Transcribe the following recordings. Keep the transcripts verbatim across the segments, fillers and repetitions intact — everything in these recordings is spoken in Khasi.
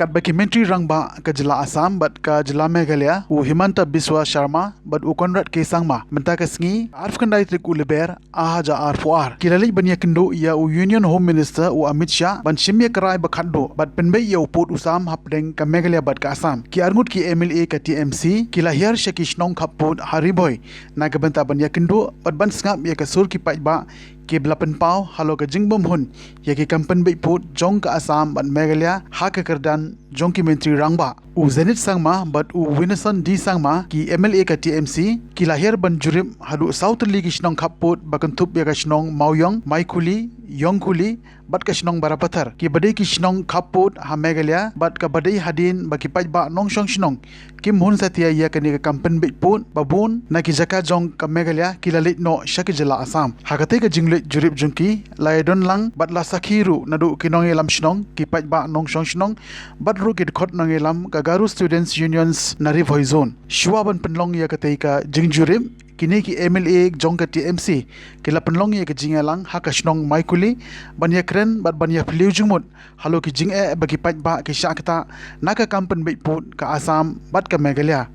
Bad ba ki Myntri Rangbah ka jylla Assam bad ka jylla Meghalaya, u Himanta Biswa Sharma bad u Conrad K Sangma, mynta ka sngi arphew khyndai tarik u Lber, ar hajar arphew ar, ki la leit ban ïakynduh ïa u Union Home Minister u Amit Shah ban shim ïa ka rai ba khatduh bad pynbeit ïa u pud u sam hapdeng ka Meghalaya bad ka Assam. Ki arngut ki M L A ka T M C ki la hiar sha ki shnong khappud ha Ri Bhoi na ka bynta ban ïakynduh bad ban sngap ïa ka sur ki paidbah kiba la pynpaw halor ka jingbymhun ïa ki kam pynbeit pud jong ka Assam bad Meghalaya ha ka kyrdan jong ki Myntri Rangbah. U Zenith Sangma bad u Winnerson D Sangma, ki M L A ka T M C, ki la hiar ban jurip haduh saw tylli ki shnong khappud ba kynthup ïa ka shnong Mawiong, Maikhuli, Yongkhuli bad ka shnong Barapathar, kiba dei ki shnong khappud ha Meghalaya bad kaba dei hadien ba ki paidbah nongshong shnong kim hun satia ïa kane ka kam pynbeit pud ba bun na ki jaka jong ka Meghalaya ki la leit noh sha ka jylla Assam. Ha katei ka jingleit jurip jong ki la ïadon lang bad la sakhi ruh naduh ki nongïalam shnong, ki paidbah nongshong shnong bad ruh ki dkhot nongïalam ka Garo Students Unions na Ri Bhoi Zone. Shuwa ban pynlong ïa katei ka jingjurip, kine ki M L A jong ka T M C ki la pynlong ïa ka jingïalang ha ka shnong Maikhuli ban ïakren bad ban ïaphylliew jingmut halor ki jingeh ba ki paidbah ki shah ktah na ka kam pynbeit pud ka Assam bad ka Meghalaya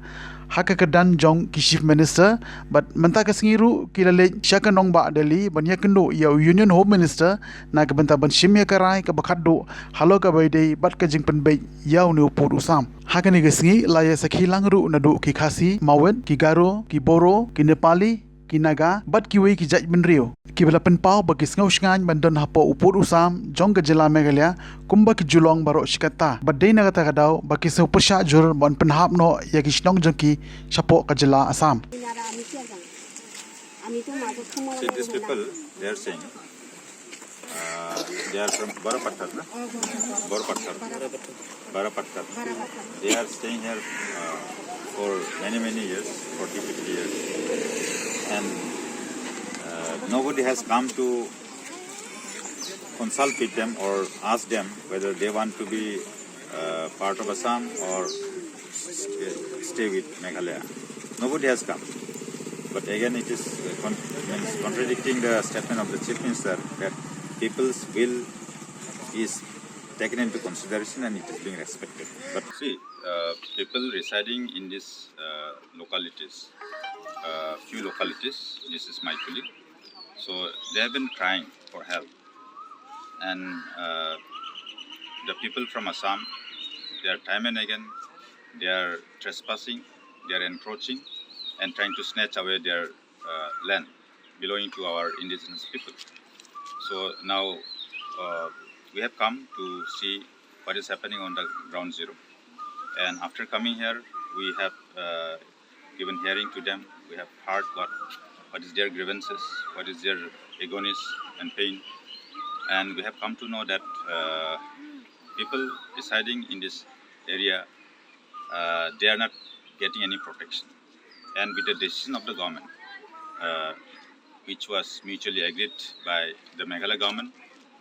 ha ka kyrdan jong ki Chief Minister. Bad mynta ka sngi ruh ki la leit sha ka nongbah Delhi ban ïakynduh ïa u Union Home Minister na ka bynta ban shim ïa ka rai kaba khatduh halor kaba ïadei bad ka jingpynbeit ïa une u pud u sam. Ha kane ka sngi la ïasakhi lang ruh naduh ki Khasi, Mawit, ki Garo, ki Boro, ki Nepali, ki Naga bad kiwei ki jaitbynriew kiba la pynpaw ba ki sngew shngaiñ ban don hapoh u pud u sam jong ka jylla Meghalaya kumba ki ju long baroh shi katta, bad dei na kata ka daw ba ki sngew pyrshah jur ban pynhap noh ïa ki shnong jong ki shapoh ka jylla Assam. See, these people, they are saying, uh, they are from Barapathar, na? Barapathar. Barapathar. They are staying here, uh, for many, many years, forty, fifty years. And, uh, nobody has come to consult with them or ask them whether they want to be, uh, part of Assam or st-, stay with Meghalaya. Nobody has come. But again, it is, uh, con-, means contradicting the statement of the Chief Minister that people's will is taken into consideration and it is being respected. But see, uh, people residing in these, uh, localities, uh, few localities, this is Maikhuli. So they have been crying for help. And, uh, the people from Assam, they are time and again, they are trespassing, they are encroaching and trying to snatch away their, uh, land belonging to our indigenous people. So now, uh, we have come to see what is happening on the ground zero. And after coming here, we have, uh, given hearing to them. We have heard what, what is their grievances, what is their agonies and pain. And we have come to know that, uh, people residing in this area, uh, they are not getting any protection. And with the decision of the government, uh, which was mutually agreed by the Meghalaya government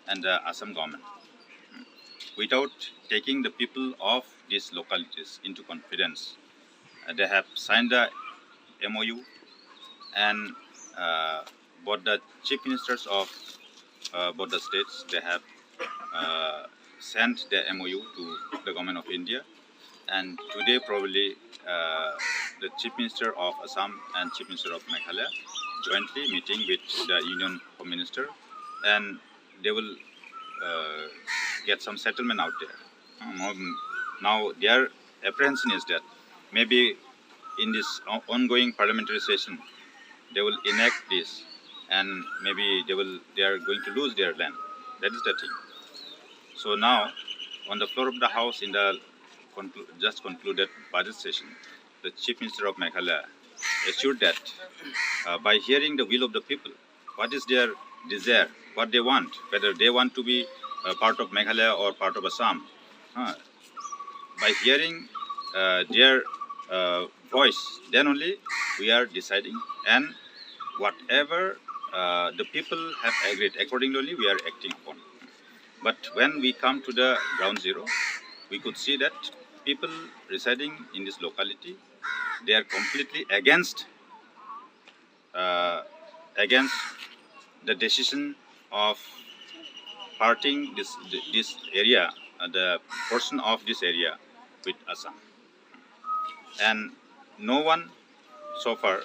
and the Assam government, without taking the people of these localities into confidence, uh, they have signed the M O U, and, uh, both the chief ministers of, uh, both the states, they have, uh, sent the M O U to the government of India. And today, probably, uh, the Chief Minister of Assam and Chief Minister of Meghalaya jointly meeting with the Union Home Minister, and they will, uh, get some settlement out there. Um, now, their apprehension is that maybe in this o-, ongoing parliamentary session, they will enact this, and maybe they will, they are going to lose their land. That is the thing. So now, on the floor of the House, in the conclu-, just concluded budget session, the Chief Minister of Meghalaya assured that, uh, by hearing the will of the people, what is their desire, what they want, whether they want to be a part of Meghalaya or part of Assam, uh, by hearing, uh, their, uh, voice, then only we are deciding, and whatever, uh, the people have agreed, accordingly only we are acting upon. But when we come to the ground zero, we could see that people residing in this locality, they are completely against, uh, against the decision of parting this, this area uh, the portion of this area with Assam. And no one so far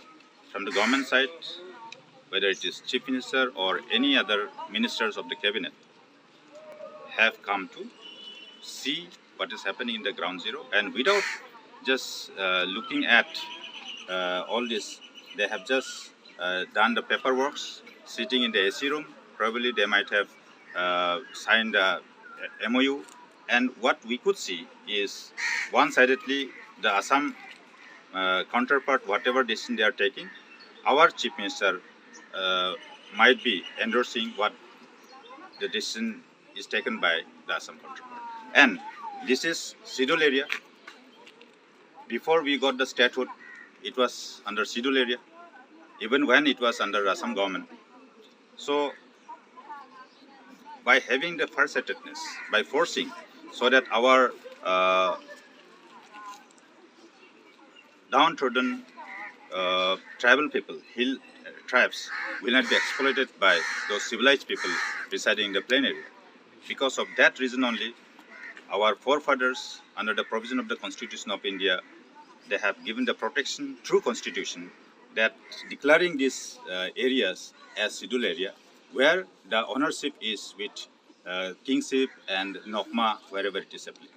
from the government side, whether it is Chief Minister or any other ministers of the cabinet, have come to see what is happening in the ground zero. And without just uh, looking at uh, all this, they have just uh, done the paperwork, sitting in the A C room. Probably they might have uh, signed a M O U. And what we could see is one-sidedly the Assam uh, counterpart, whatever decision they are taking, our Chief Minister uh, might be endorsing what the decision is taken by the Assam counterpart. And this is schedule area. Before we got the statehood, it was under schedule area, even when it was under Assam government. So by having the farsightedness, by forcing, so that our uh, downtrodden uh, tribal people, hill uh, tribes, will not be exploited by those civilized people residing in the plain area. Because of that reason only, our forefathers, under the provision of the Constitution of India, they have given the protection through Constitution that declaring these uh, areas as scheduled area where the ownership is with uh, kingship and Nokma, wherever it is applicable.